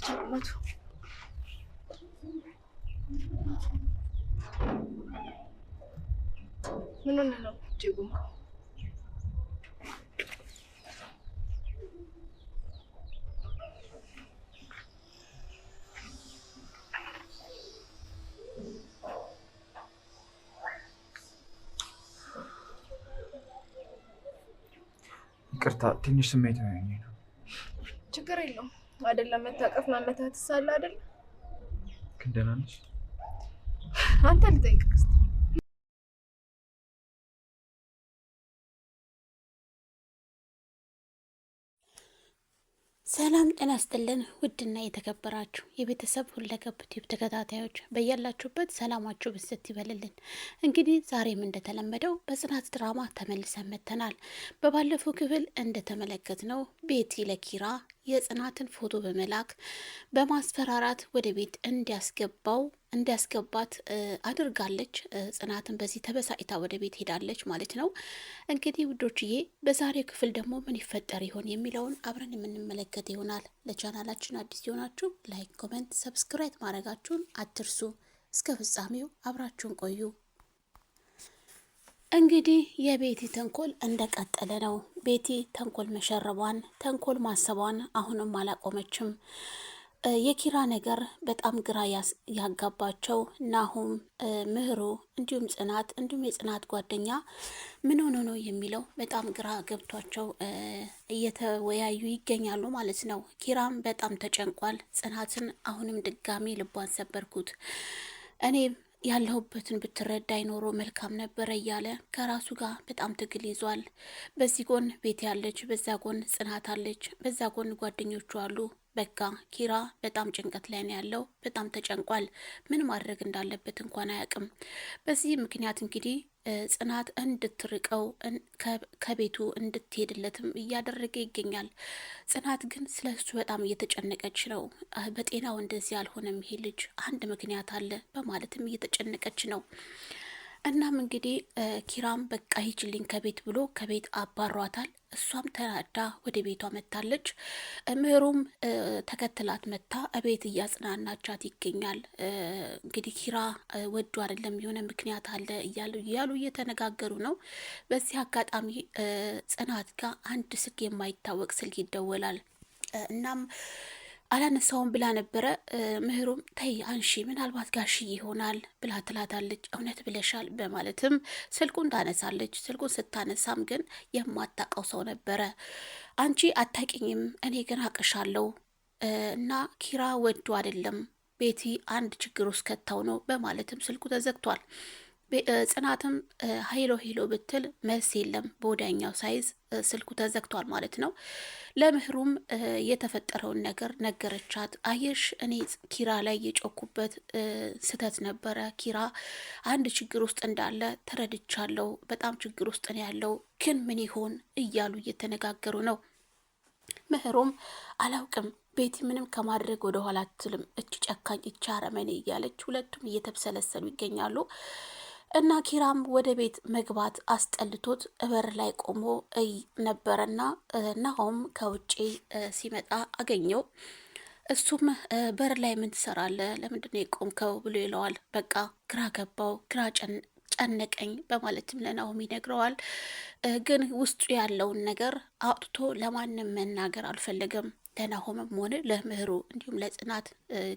ቸርነቱ። ምን ሆነህ ነው ቁጭ የቆምከው? ይቅርታ፣ ትንሽ ስሜታዊ ሆኜ ነው። ችግር የለውም። አይደለም መታቀፍ መመታት ሳለ አይደል? ግን ደህና ነሽ? አንተ ልጠይቅህ እስኪ። ሰላም ጤና ይስጥልን። ውድና የተከበራችሁ የቤተሰብ ሁለገብ ቲዩብ ተከታታዮች በያላችሁበት ሰላማችሁ ብዝት ይበልልን። እንግዲህ ዛሬም እንደተለመደው በጽናት ድራማ ተመልሰን መጥተናል። በባለፈው ክፍል እንደተመለከትነው ቤቲ ለኪራ የጽናትን ፎቶ በመላክ በማስፈራራት ወደ ቤት እንዲያስገባው እንዲያስገባት አድርጋለች። ጽናትን በዚህ ተበሳጭታ ወደ ቤት ሄዳለች ማለት ነው። እንግዲህ ውዶችዬ በዛሬው ክፍል ደግሞ ምን ይፈጠር ይሆን የሚለውን አብረን የምንመለከት ይሆናል። ለቻናላችን አዲስ ሲሆናችሁ like፣ comment፣ subscribe ማድረጋችሁን አትርሱ። እስከ ፍጻሜው አብራችሁን ቆዩ። እንግዲህ የቤቲ ተንኮል እንደቀጠለ ነው። ቤቲ ተንኮል መሸረቧን ተንኮል ማሰቧን አሁንም አላቆመችም። የኪራ ነገር በጣም ግራ ያጋባቸው ናሁም፣ ምህሩ እንዲሁም ጽናት እንዲሁም የጽናት ጓደኛ ምን ሆኖ ነው የሚለው በጣም ግራ ገብቷቸው እየተወያዩ ይገኛሉ ማለት ነው። ኪራም በጣም ተጨንቋል። ጽናትን አሁንም ድጋሚ ልቧን ሰበርኩት እኔ ያለሁበትን ብትረዳ ይኖሮ መልካም ነበረ እያለ ከራሱ ጋር በጣም ትግል ይዟል። በዚህ ጎን ቤት ያለች፣ በዛ ጎን ጽናት አለች፣ በዛ ጎን ጓደኞቹ አሉ። በቃ ኪራ በጣም ጭንቀት ላይ ነው ያለው። በጣም ተጨንቋል። ምን ማድረግ እንዳለበት እንኳን አያውቅም። በዚህ ምክንያት እንግዲህ ጽናት እንድትርቀው ከቤቱ እንድትሄድለትም እያደረገ ይገኛል። ጽናት ግን ስለ እሱ በጣም እየተጨነቀች ነው። በጤናው እንደዚህ አልሆነም ይሄ ልጅ አንድ ምክንያት አለ በማለትም እየተጨነቀች ነው። እናም እንግዲህ ኪራም በቃ ሂጂልኝ ከቤት ብሎ ከቤት አባሯታል። እሷም ተናዳ ወደ ቤቷ መታለች። ምህሩም ተከትላት መታ እቤት እያጽናናቻት ይገኛል። እንግዲህ ኪራ ወዶ አይደለም የሆነ ምክንያት አለ እያሉ እያሉ እየተነጋገሩ ነው። በዚህ አጋጣሚ ጽናት ጋር አንድ ስልክ የማይታወቅ ስልክ ይደወላል። እናም አላነሳውም ብላ ነበረ። ምህሩም ተይ አንሺ፣ ምናልባት ጋሺ ይሆናል ብላ ትላታለች። እውነት ብለሻል በማለትም ስልኩን ታነሳለች። ስልኩን ስታነሳም ግን የማታውቀው ሰው ነበረ። አንቺ አታውቂኝም፣ እኔ ግን አቅሻለሁ እና ኪራ ወዶ አይደለም ቤቲ አንድ ችግር ውስጥ ከተው ነው በማለትም ስልኩ ተዘግቷል። ጽናትም ሄሎ ሄሎ ብትል መልስ የለም። በወዲያኛው ሳይዝ ስልኩ ተዘግቷል ማለት ነው። ለምህሩም የተፈጠረውን ነገር ነገረቻት። አየሽ እኔ ኪራ ላይ የጮኩበት ስህተት ነበረ። ኪራ አንድ ችግር ውስጥ እንዳለ ተረድቻለሁ። በጣም ችግር ውስጥ ነው ያለው፣ ግን ምን ይሆን እያሉ እየተነጋገሩ ነው። ምህሩም አላውቅም ቤቲ ምንም ከማድረግ ወደ ኋላ አትልም፣ እች ጨካኝ፣ እች አረመኔ እያለች ሁለቱም እየተብሰለሰሉ ይገኛሉ። እና ኪራም ወደ ቤት መግባት አስጠልቶት በር ላይ ቆሞ እይ ነበረና ናሆም ከውጪ ሲመጣ አገኘው። እሱም በር ላይ ምን ትሰራለህ? ለምንድን ነው የቆምከው? ብሎ ይለዋል። በቃ ግራ ገባው፣ ግራ ጨነቀኝ በማለትም ለናሆም ይነግረዋል። ግን ውስጡ ያለውን ነገር አውጥቶ ለማንም መናገር አልፈለገም። ለናሆምም ሆነ ለምህሩ እንዲሁም ለጽናት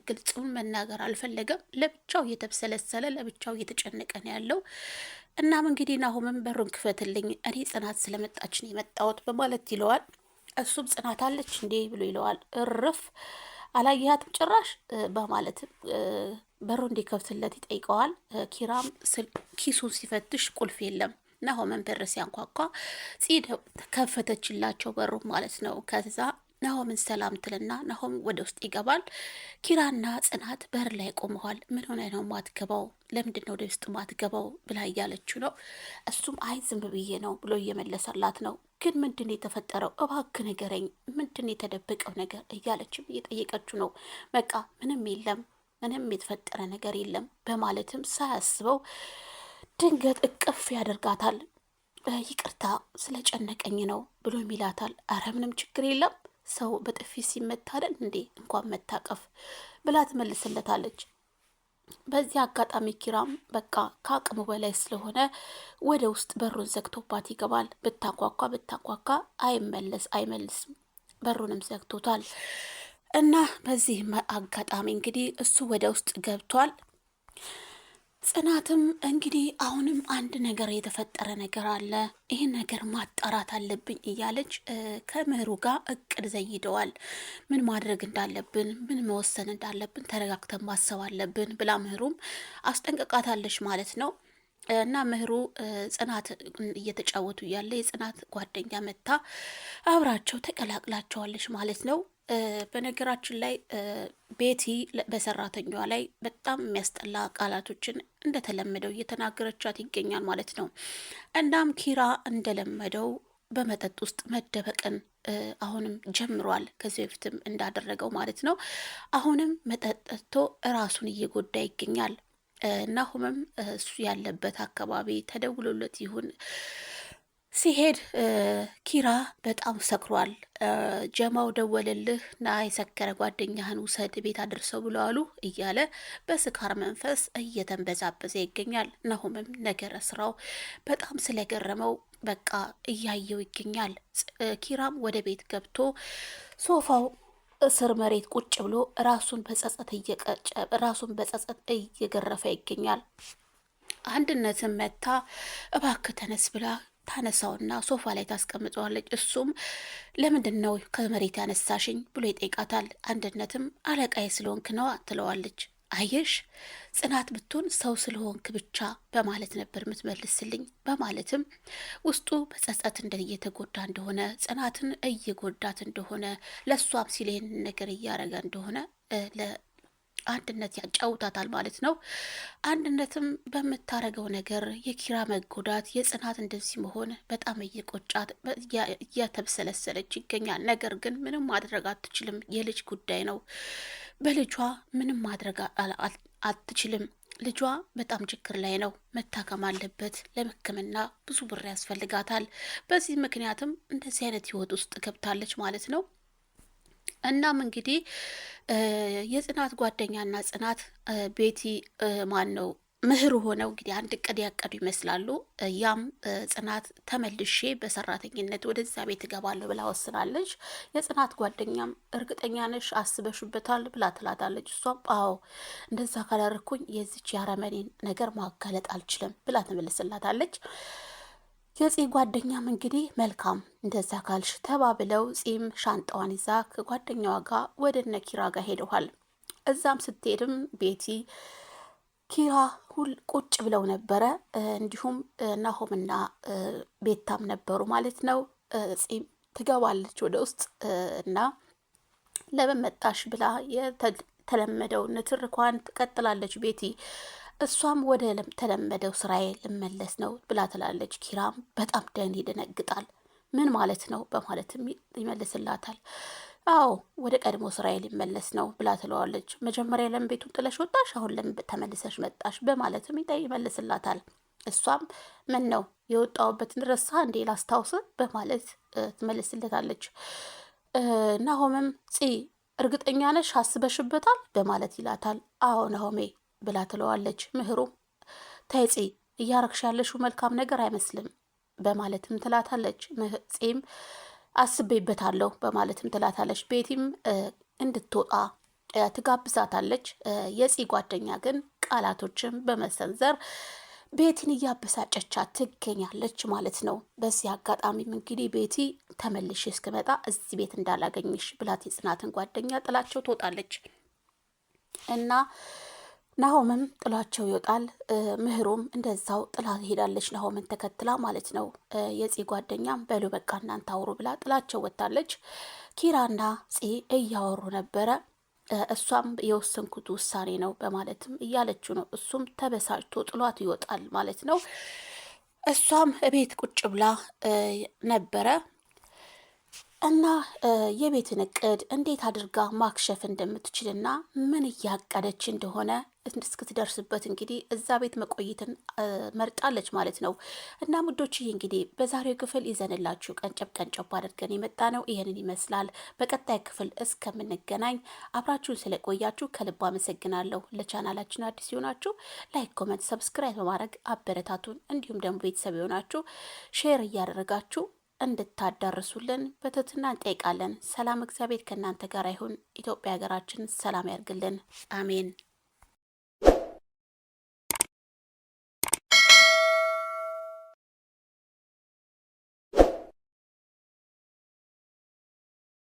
ግልጹን መናገር አልፈለገም። ለብቻው እየተብሰለሰለ ለብቻው እየተጨነቀ ነው ያለው። እናም እንግዲህ ናሆምም በሩን ክፈትልኝ፣ እኔ ጽናት ስለመጣች ነው የመጣሁት በማለት ይለዋል። እሱም ጽናት አለች እንዴ ብሎ ይለዋል። እርፍ አላየሃትም ጭራሽ በማለትም በሩ እንዲከፍትለት ይጠይቀዋል። ኪራም ኪሱን ሲፈትሽ ቁልፍ የለም። ናሆምን በር ሲያንኳኳ ጽድ ከፈተችላቸው በሩ ማለት ነው። ከዛ ናሆምን ሰላም ትልና ናሆም ወደ ውስጥ ይገባል። ኪራና ጽናት በር ላይ ቆመዋል። ምን ሆነ ነው ማትገባው? ለምንድን ነው ወደ ውስጥ ማትገባው? ብላ እያለችው ነው። እሱም አይ ዝም ብዬ ነው ብሎ እየመለሰላት ነው። ግን ምንድን ነው የተፈጠረው? እባክህ ንገረኝ፣ ምንድን ነው የተደበቀው ነገር? እያለችም እየጠየቀችው ነው። በቃ ምንም የለም፣ ምንም የተፈጠረ ነገር የለም በማለትም ሳያስበው ድንገት እቅፍ ያደርጋታል። ይቅርታ ስለጨነቀኝ ነው ብሎ ይላታል። አረ ምንም ችግር የለም ሰው በጥፊ ሲመታ አይደል እንዴ እንኳን መታቀፍ ብላ ትመልስለታለች። በዚህ አጋጣሚ ኪራም በቃ ከአቅሙ በላይ ስለሆነ ወደ ውስጥ በሩን ዘግቶባት ይገባል። ብታንኳኳ ብታንኳኳ አይመለስ አይመልስም፣ በሩንም ዘግቶታል። እና በዚህ አጋጣሚ እንግዲህ እሱ ወደ ውስጥ ገብቷል። ጽናትም እንግዲህ አሁንም አንድ ነገር የተፈጠረ ነገር አለ፣ ይህን ነገር ማጣራት አለብኝ እያለች ከምህሩ ጋር እቅድ ዘይደዋል። ምን ማድረግ እንዳለብን፣ ምን መወሰን እንዳለብን ተረጋግተን ማሰብ አለብን ብላ ምህሩም አስጠንቅቃታለች ማለት ነው። እና ምህሩ ጽናት እየተጫወቱ እያለ የጽናት ጓደኛ መታ አብራቸው ተቀላቅላቸዋለች ማለት ነው። በነገራችን ላይ ቤቲ በሰራተኛዋ ላይ በጣም የሚያስጠላ ቃላቶችን እንደተለመደው እየተናገረቻት ይገኛል ማለት ነው። እናም ኪራ እንደለመደው በመጠጥ ውስጥ መደበቅን አሁንም ጀምሯል። ከዚህ በፊትም እንዳደረገው ማለት ነው። አሁንም መጠጥ ጠጥቶ ራሱን እየጎዳ ይገኛል። ናሆምም እሱ ያለበት አካባቢ ተደውሎለት ይሁን ሲሄድ ኪራ በጣም ሰክሯል። ጀማው ደወለልህ ና የሰከረ ጓደኛህን ውሰድ ቤት አድርሰው ብለዋሉ እያለ በስካር መንፈስ እየተንበዛበዘ ይገኛል። ናሆምም ነገረ ስራው በጣም ስለገረመው በቃ እያየው ይገኛል። ኪራም ወደ ቤት ገብቶ ሶፋው እስር መሬት ቁጭ ብሎ ራሱን በጸጸት እየቀጨ ራሱን በጸጸት እየገረፈ ይገኛል። አንድነትን መታ እባክህ ተነስ ብላ ታነሳውና ሶፋ ላይ ታስቀምጠዋለች። እሱም ለምንድን ነው ከመሬት ያነሳሽኝ ብሎ ይጠይቃታል። አንድነትም አለቃዬ ስለሆንክ ነዋ ትለዋለች። አየሽ ጽናት ብትሆን ሰው ስለሆንክ ብቻ በማለት ነበር የምትመልስልኝ በማለትም ውስጡ በጸጸት እየተጎዳ እንደሆነ ጽናትን እየጎዳት እንደሆነ ለእሷም ሲል ይህንን ነገር እያደረገ እንደሆነ አንድነት ያጫውታታል ማለት ነው። አንድነትም በምታረገው ነገር የኪራ መጎዳት፣ የጽናት እንደዚህ መሆን በጣም እየቆጫት እያተብሰለሰለች ይገኛል። ነገር ግን ምንም ማድረግ አትችልም። የልጅ ጉዳይ ነው። በልጇ ምንም ማድረግ አትችልም። ልጇ በጣም ችግር ላይ ነው። መታከም አለበት። ለሕክምና ብዙ ብር ያስፈልጋታል። በዚህ ምክንያትም እንደዚህ አይነት ህይወት ውስጥ ገብታለች ማለት ነው። እናም እንግዲህ የጽናት ጓደኛና ጽናት ቤቲ ማን ነው ምህሩ ሆነው እንግዲህ አንድ እቅድ ያቀዱ ይመስላሉ። ያም ጽናት ተመልሼ በሰራተኝነት ወደዛ ቤት እገባለሁ ብላ ወስናለች። የጽናት ጓደኛም እርግጠኛ ነሽ አስበሽበታል ብላ ትላታለች። እሷም አዎ እንደዛ ካላረኩኝ የዚች የአረመኔን ነገር ማጋለጥ አልችልም ብላ ትመልስላታለች። የፂ ጓደኛም እንግዲህ መልካም እንደዛ ካልሽ ተባብለው ፂም ሻንጣዋን ይዛ ከጓደኛዋ ጋር ወደ እነ ኪራ ጋር ሄደዋል። እዛም ስትሄድም ቤቲ ኪራ ሁል ቁጭ ብለው ነበረ። እንዲሁም ናሆምና ቤታም ነበሩ ማለት ነው። ፂም ትገባለች ወደ ውስጥ እና ለምን መጣሽ ብላ የተለመደው ንትርኳን ትቀጥላለች ቤቲ እሷም ወደ ተለመደው ስራዬ ልመለስ ነው ብላ ትላለች። ኪራም በጣም ደን ይደነግጣል። ምን ማለት ነው በማለትም ይመልስላታል። አዎ ወደ ቀድሞ ስራዬ ሊመለስ ነው ብላ ትለዋለች። መጀመሪያ ለምን ቤቱን ጥለሽ ወጣሽ? አሁን ለምን ተመልሰሽ መጣሽ? በማለትም ይመልስላታል። እሷም ምን ነው የወጣሁበትን ረሳ እንዴ ላስታውስ? በማለት ትመልስለታለች። ናሆምም ፂ እርግጠኛ ነሽ አስበሽበታል? በማለት ይላታል። አዎ ናሆሜ ብላ ትለዋለች። ምህሩ ተይ ፂ እያረግሽ ያለሽው መልካም ነገር አይመስልም በማለትም ትላታለች። ፂም አስቤበታለሁ በማለትም ትላታለች። ቤቲም እንድትወጣ ትጋብዛታለች። የፂ ጓደኛ ግን ቃላቶችን በመሰንዘር ቤቲን እያበሳጨቻት ትገኛለች ማለት ነው። በዚህ አጋጣሚም እንግዲህ ቤቲ ተመልሼ እስክመጣ እዚህ ቤት እንዳላገኝሽ ብላት የጽናትን ጓደኛ ጥላቸው ትወጣለች እና ናሆምም ጥሏቸው ይወጣል። ምህሩም እንደዛው ጥላ ሄዳለች፣ ናሆምን ተከትላ ማለት ነው። የፂ ጓደኛም በሉ በቃ እናንተ አውሩ ብላ ጥላቸው ወጥታለች። ኪራና ፂ እያወሩ ነበረ። እሷም የወሰንኩት ውሳኔ ነው በማለትም እያለችው ነው። እሱም ተበሳጭቶ ጥሏት ይወጣል ማለት ነው። እሷም እቤት ቁጭ ብላ ነበረ። እና የቤትን እቅድ እንዴት አድርጋ ማክሸፍ እንደምትችልና ምን እያቀደች እንደሆነ እስክትደርስበት እንግዲህ እዛ ቤት መቆየትን መርጣለች ማለት ነው። እና ውዶችዬ እንግዲህ በዛሬው ክፍል ይዘንላችሁ ቀንጨብ ቀንጨብ አድርገን የመጣ ነው ይህንን ይመስላል። በቀጣይ ክፍል እስከምንገናኝ አብራችሁን ስለቆያችሁ ከልብ አመሰግናለሁ። ለቻናላችን አዲስ የሆናችሁ like፣ comment፣ subscribe በማድረግ አበረታቱን። እንዲሁም ደግሞ ቤተሰብ የሆናችሁ share እያደረጋችሁ እንድታዳርሱልን በትህትና እንጠይቃለን። ሰላም እግዚአብሔር ከእናንተ ጋር ይሁን። ኢትዮጵያ ሀገራችን ሰላም ያርግልን። አሜን።